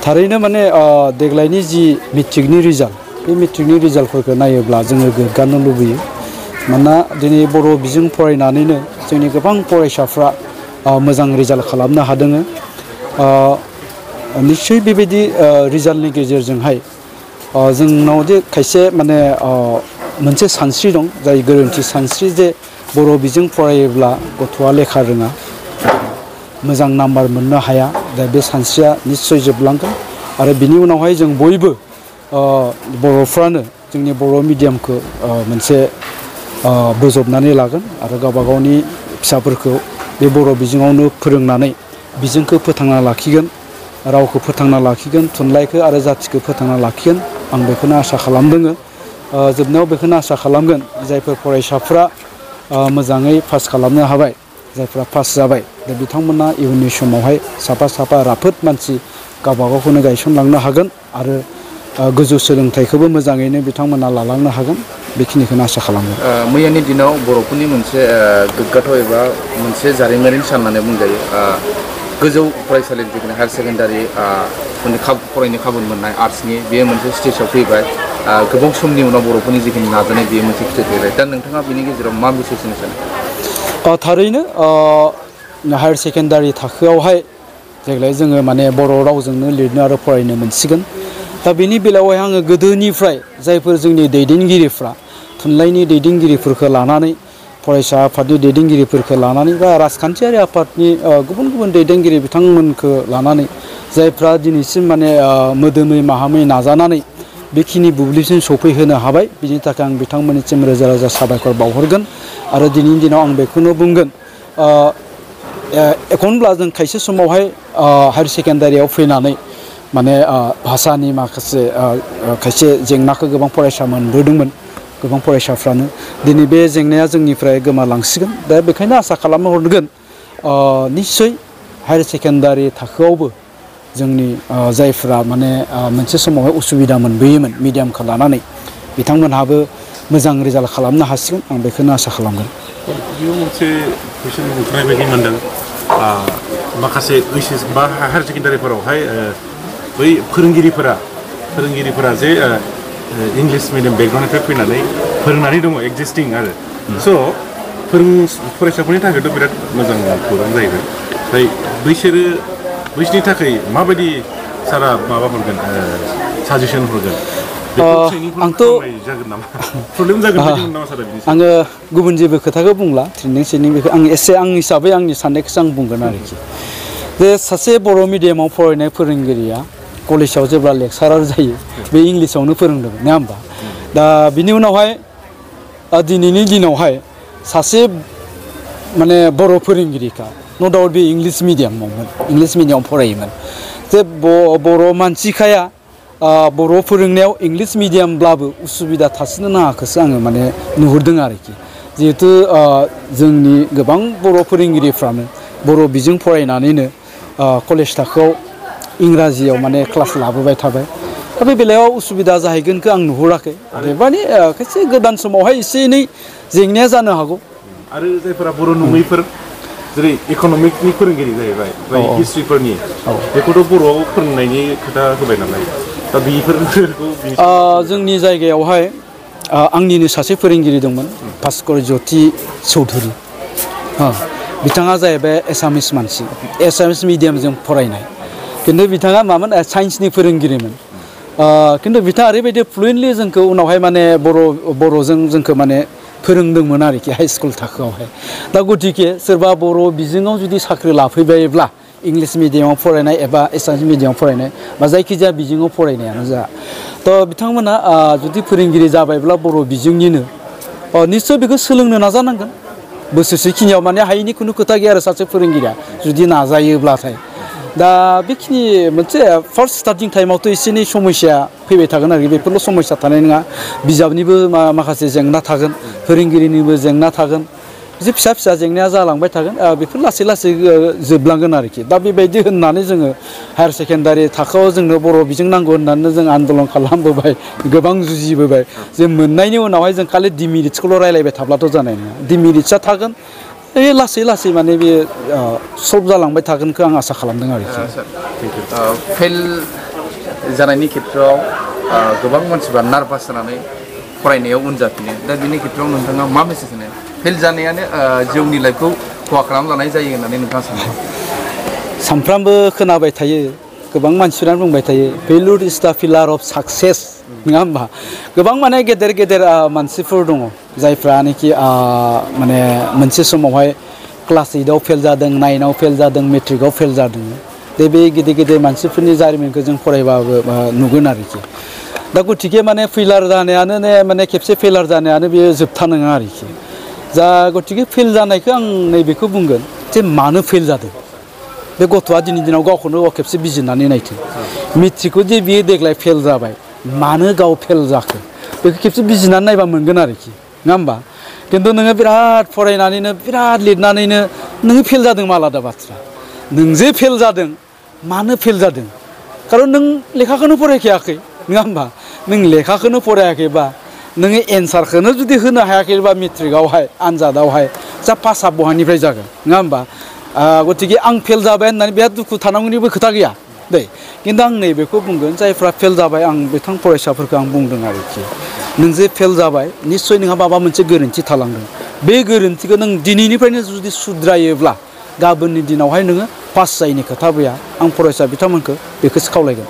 थारैनो माने देग्लायनि जि मेट्रिकनि रिजाल्ट बे मेट्रिकनि रिजाल्टफोरखौ नायोब्ला जोङो गोग्गानो लुबैयो मानोना दिनै बर' बिजों फरायनानैनो जोंनि गोबां फरायसाफ्रा मोजां रिजाल्ट खालामनो हादों निश्चय बेबायदि रिजाल्टनि गेजेरजोंहाय जोंनाव जे खायसे माने मोनसे सानस्रि दं जाय गोरोन्थि सानस्रि जे बर' बिजों फरायोब्ला गथ'आ लेखा रोङा मोजां नाम्बार मोननो हाया दा बे सानस्रिया निश्चय जोबलांगोन आरो बिनि उनावहाय जों बयबो बर'फ्रानो जोंनि बर' मिडियामखौ मोनसे बोजबनानै लागोन आरो गावबा गावनि फिसाफोरखौ बे बर' बिजोङावनो फोरोंनानै बिजोंखौ फोथांना लाखिगोन रावखौ फोथांना लाखिगोन थुनलाइखौ आरो जाथिखौ फोथांना लाखिगोन आं बेखौनो आसा खालामदों जोबनायाव बेखौनो आसा खालामगोन जायफोर फरायसाफ्रा मोजाङै पास खालामनो हाबाय जायफ्रा पास जाबाय दा बिथांमोना इयुननि समावहाय साफा साफा राफोद मानसि गावबा गावखौनो गायसनलांनो हागोन आरो गोजौ सोलोंथाइखौबो मोजाङैनो बिथांमोना लालांनो हागोन बेखिनिखौनो आसा खालामो मैयानि दिनाव बर'फोरनि मोनसे गोग्गाथाव एबा मोनसे जारिमिनारि सान होननानै बुंजायो गोजौ फरायसालि जिखुनु हायार सेकेन्डारि फरायनो खाबु मोननाय आर्ट्सनि बेयो मोनसे स्टेजाव फैबाय गोबां समनि उनाव बर'फोरनि जिखिनि नाजानाय बेयो मोनसे फिथाइ फैबाय दा नोंथाङा बेनि गेजेराव मा बिसय सोंनो सानो थारैनो हायार सेकेन्डारि थाखोआवहाय देग्लाय जोङो माने बर' रावजोंनो लिरनो आरो फरायनो मोनसिगोन दा बेनि बेलायावहाय आङो गोदोनिफ्राय जायफोर जोंनि दैदेनगिरिफ्रा थुनलाइनि दैदेनगिरिफोरखौ लानानै फरायसा आफादनि दैदेनगिरिफोरखौ लानानै बा राजखान्थियारि आफादनि गुबुन गुबुन दैदेनगिरि बिथांमोनखौ लानानै जायफ्रा दिनैसिम माने मोदोमै माहामै नाजानानै बेखिनि बुब्लिसिम सफैहोनो हाबाय बिनि थाखाय आं बिथांमोननिसिम रोजा रोजा साबायखर बावहरगोन आरो दिनैनि दिनाव आं बेखौनो बुंगोन एखनब्ला जों खायसे समावहाय हायार सेकेन्डारियाव फैनानै माने भाषानि माखासे खायसे जेंनाखौ गोबां फरायसा मोनबोदोंमोन गोबां फरायसाफ्रानो दिनै बे जेंनाया जोंनिफ्राय गोमालांसिगोन दा बेखायनो आसा खालामनो हरगोन निस्सय हायार सेकेन्डारि थाखोआवबो जोंनि जायफ्रा माने मोनसे समावहाय उसुबिदा मोनबोयोमोन मिडियामखौ लानानै बिथांमोनहाबो मोजां रिजाल्ट खालामनो हासिगोन आं बेखौनो आसा खालामगोन बेयाव मोनसे कुइसन बुंनाय बायदि मोनदों माखासे ओइचएस बा हायार सेकेन्डारिफोरावहाय बै फोरोंगिरिफोरा जे इंलिश मिडियाम बैकग्राउन्डनिफ्राय फैनानै फोरोंनानै दङ एक्जिस्टिं आरो स' फरायसाफोरनि थाखायथ' बिराद मोजां खौरां जाहैबाय ओमफ्राय बैसोरनि थाखाय माबायदि सारा माबा हरगोन साजेसन हरगोन आंथ' आङो गुबुन जेबो खोथाखौ बुंला ट्रेनिं बेखौ आं एसे आं हिसाबै आंनि साननायखौसो आं बुंगोन आरोखि जे सासे बर' मिडियामाव फरायनाय फोरोंगिरिया कलेजाव जेब्ला लेक्सारार जायो बे इंलिसावनो फोरोंदोंमोन नङा होमबा दा बिनि उनावहाय दिनैनि दिनावहाय सासे माने बर' फोरोंगिरिखा न' डाउट बे इंलिस मिडियामाव फरायोमोन जे बर' मानसिखाया बर' फोरोंनायाव इंलिस मिडियामब्लाबो उसुबिदा थासिनो नाङाखौसो आङो माने नुहुरदों आरोखि जिहेथु जोंनि गोबां बर' फोरोंगिरिफ्रानो बर' बिजों फरायनानैनो कलेज थाखोआव इंराजियाव माने क्लास लाबोबाय थाबाय दा बे बेलायाव उसुबिदा जाहैगोनखौ आं नुहुराखै आरो माने खायसे गोदान समावहाय एसे एनै जेंनाया जानो हागौ आरो जायफोरा बर' नङैफोर जेरै इक'नमिक्सनि फोरोंगिरि जाहैबाय ओमफ्राय हिस्ट्रिफोरनि बेखौथ' बर'आव फोरोंनायनि खोथा होबाय नालाय दा बेफोरखौ जोंनि जायगायावहाय आंनिनो सासे फोरोंगिरि दंमोन भास्कर ज्योति चौधुरी बिथाङा जाहैबाय एसामिस मानसि एसामिस मिडियामजों फरायनाय खिन्थु बिथाङा मामोन साइन्सनि फोरोंगिरिमोन खिन्थु बिथाङा ओरैबायदि फ्लुयेन्टलि जोंखौ उनावहाय माने बर'जों जोंखौ माने फोरोंदोंमोन आरोखि हाइ स्कुल थाखोआवहाय दा गतिके सोरबा बर' बिजोङाव जुदि साख्रि लाफैबायोब्ला इंलिस मिडियामाव फरायनाय एबा एसामिस मिडियामाव फरायनाय बा जायखिजाया बिजोङाव फरायनायानो जा थ' बिथांमोना जुदि फोरोंगिरि जाबायब्ला बर' बिजोंनिनो निस्सय बेखौ सोलोंनो नाजानांगोन बोसोरसेखिनियाव माने हायैनि खुनु खोथा गैया आरो सासे फोरोंगिरिया जुदि नाजायोब्लाथाय दा बेखिनि मोनसे फार्स्ट स्टार्टिं टाइमावथ' एसे एनै समस्या फैबाय थागोन आरोखि बेफोरल' समस्या थानाय नङा बिजाबनिबो माखासे जेंना थागोन फोरोंगिरिनिबो जेंना थागोन बिदि फिसा फिसा जेंनाया जालांबाय थागोन बेफोर लासै लासै जोबलांगोन आरोखि दा बेबायदि होननानै जोङो हायार सेकेन्डारि थाखोआव जोंनो बर' बिजों नांगौ होननानै जों आन्दलन खालामबोबाय गोबां जुजिबोबाय जों मोननायनि उनावहाय जों खालि डिमेरिट्सखौल' रायलायबाय थाब्लाथ' जानाय नङा डिमेरिट्सआ थागोन बे लासै लासै माने बे सल्भ जालांबाय थागोनखौ आं आसा खालामदों आरोखि जानायनि खेथ्रआव गोबां मानसिफ्रा नार्भास जानानै फरायनायाव उन जाफिनो दा बिनि खेथ्रआव नोंथाङा मा मेसेज होनो फेल जानायानो जिउनि लाइफखौ खहा खालामना लानाय जायो होननानै नोंथाङा सानो सानफ्रामबो खोनाबाय थायो गोबां मानसिफोरानो बुंबाय थायो failure is the pillar of success नङा होमबा गोबां माने गेदेर गेदेर मानसिफोर दङ जायफ्रानोखि माने मोनसे समावहाय क्लास 8आव फेल जादों 9आव फेल जादों मेट्रिकआव फेल जादों दे बे गिदिर गिदिर मानसिफोरनि जारिमिनखौ जों फरायबाबो नुगोन आरोखि दा गतिके माने फेलार जानायानो माने खेबसे फेलार जानायानो बेयो जोबथा नङा आरोखि जा गतिके फेल जानायखौ आं नैबेखौ बुंगोन जे मानो फेल जादों बे गथ'आ दिनै दिनाव गावखौनो गाव खेबसे बिजिरनानै नायथों मेट्रिकखौ जे बियो देग्लाय फेल जाबाय मानो गाव फेल जाखो बेखौ खेबसे बिजिरनानै नायबा मोनगोन आरोखि नङा होमबा खिन्थु नोङो बिराद फरायनानैनो बिराद लिरनानैनो नोङो फेल जादों आलादा बाथ्रा नों जे फेल जादों मानो फेल जादों खारन नों लेखाखौनो फरायखायाखै नङा होमबा नों लेखाखौनो फरायाखैबा नोङो एन्सारखौनो जुदि होनो हायाखैबा मेट्रिकआवहाय आनजादावहाय जा पासआ बहानिफ्राय जागोन नङा होमबा गतिके आं फेल जाबाय होननानै बिराद दुखु थानांगौनिबो खोथा गैया दै खिन्थु आं नैबेखौ बुंगोन जायफ्रा फेल जाबाय आं बिथां फरायसाफोरखौ आं बुंदों आरोखि नों जे फेल जाबाय निस्सय नोंहा माबा मोनसे गोरोन्थि थालांदों बे गोरोन्थिखौ नों दिनैनिफ्रायनो जुदि सुद्रायोब्ला गाबोननि दिनावहाय नोङो पास जायैनि खोथा गैया आं फरायसा बिथांमोनखौ बेखौसो खावलायगोन